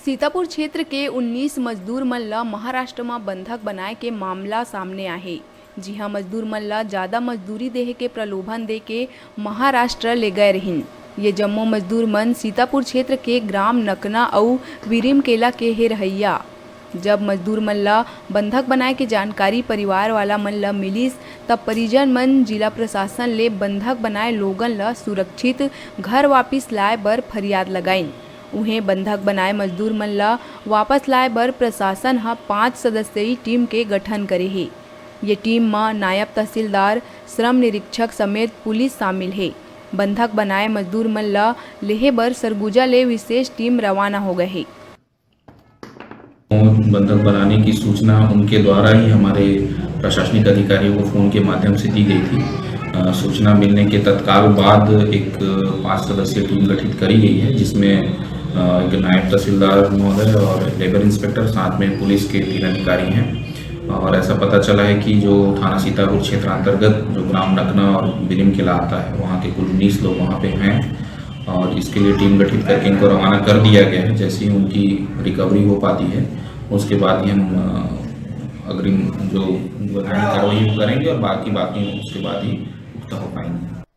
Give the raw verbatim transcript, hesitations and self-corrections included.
सीतापुर क्षेत्र के उन्नीस मजदूर मन ल महाराष्ट्र म बंधक बनाए के मामला सामने आहे। जिहां मजदूर मन ल जादा मजदूरी देहे के प्रलोभन दे के महाराष्ट्र ले गए रहिन। ये जम्मो मजदूर मन सीतापुर क्षेत्र के ग्राम नकना अउ विरिमकेला के हे रहइया। जब मजदूर मन ल बंधक बनाए के जानकारी परिवार वाला मन ल मिलिस, तब परिजन मन जिला प्रशासन ले बंधक बनाए लोगन ल सुरक्षित घर वापिस लाए बर फरियाद लगाइन। उहें, बंधक बनाए मजदूर मन ल वापस लाए बर प्रशासन ह पांच सदस्यीय टीम के गठन करे हे। ये टीम म नायब तहसीलदार, श्रम निरीक्षक समेत पुलिस शामिल हे। बंधक बनाए मजदूर मन ल लेहे बर सरगुजा ले विशेष टीम रवाना हो गए हे। बंधक बनाने की सूचना उनके द्वारा ही हमारे प्रशासनिक अधिकारियों को फ़ोन के माध्यम से दी गई थी। अ, सूचना मिलने के तत्काल बाद एक पाँच सदस्यीय टीम गठित करी गई है, जिसमें, अ, एक नायब तहसीलदार महोदय और लेबर इंस्पेक्टर, साथ में पुलिस के तीन अधिकारी हैं। और ऐसा पता चला है कि जो थाना सीतापुर क्षेत्र अंतर्गत जो ग्राम नकना और बिरिम किला आता है, वहाँ के कुल उन्नीस लोग वहाँ पे हैं और इसके लिए टीम गठित करके इनको रवाना कर दिया गया है। जैसे ही उनकी रिकवरी हो पाती है, उसके बाद ही हम, अ, अग्रिम जो वैधानिक कार्रवाई वो करेंगे और बाकी, बाकी उसके बाद ही पुख्ता हो पाएंगे।